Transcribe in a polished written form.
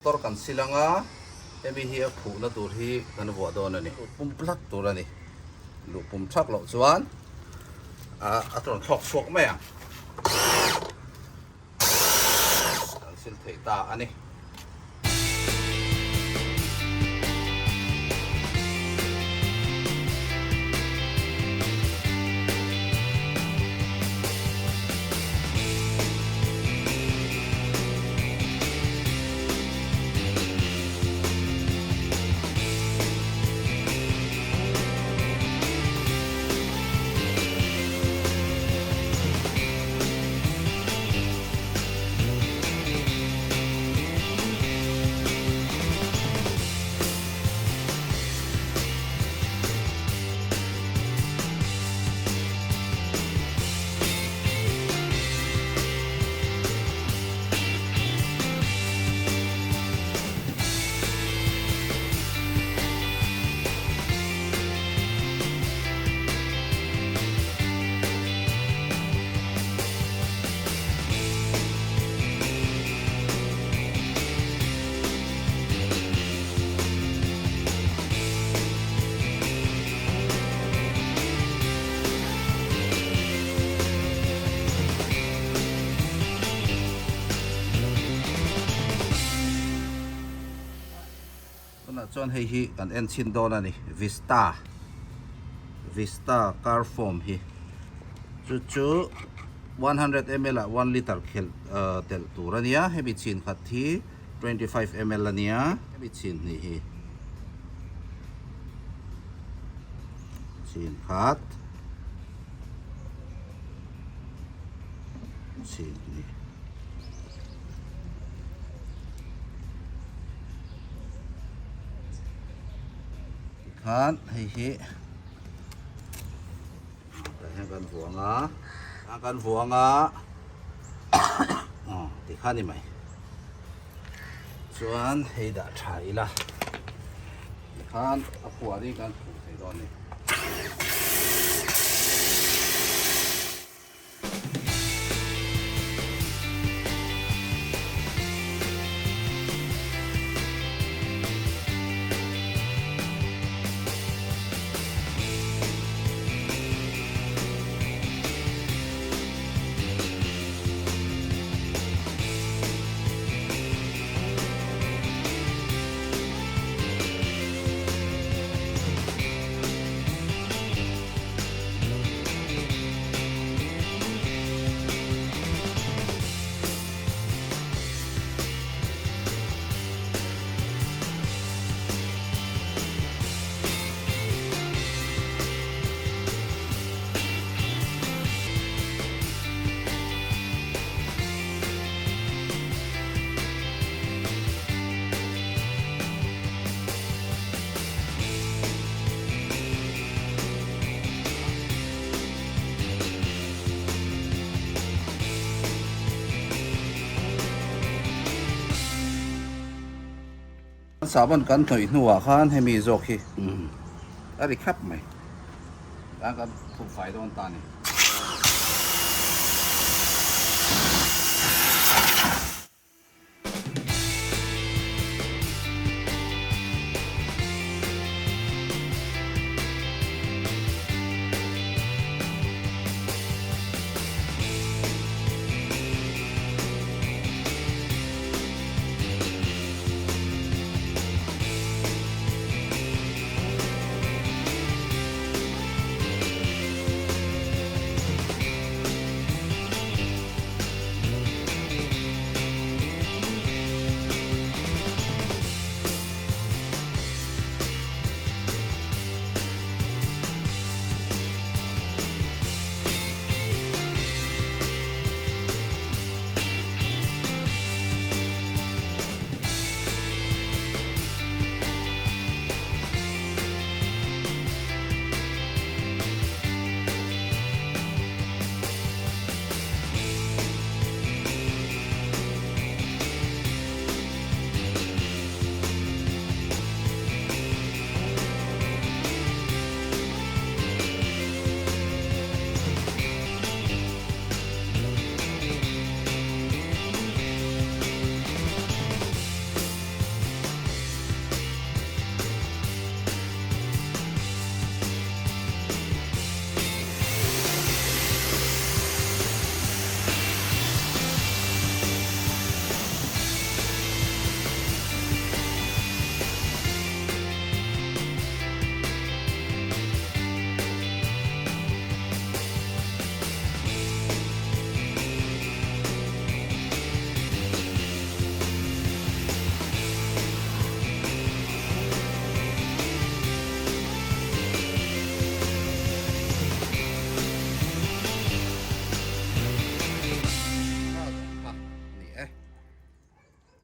Motor kan sil anga hemi hi a phuhna tur hi kan vuah dawn a ni. Luh pum plat tur a ni. Luh pum thak loh chuan a rawn thlawk chhuak mai ang. Kan sil thei ta a ni. Tunah chuan hei hi kan en chhin dawn a ni Vista Vista car foam hi chu chu 100 ml ah 1 liter khelh telh tur a nia hemi chhin khat hi 25 ml a nia hemi chhin hnih hi chhin khat chhin hnih tikhan hei hi tah hian kan vuang a kan vuang a aw tikhan ni mai. Chuan hei dah tha ila tikhan a phuah hi kan phuh thei dawn a ni. Sahbawn kan hnawih hnuah khan hemi zawk hi a ri khap mai. Tan kan phurh fai dawn ta a ni.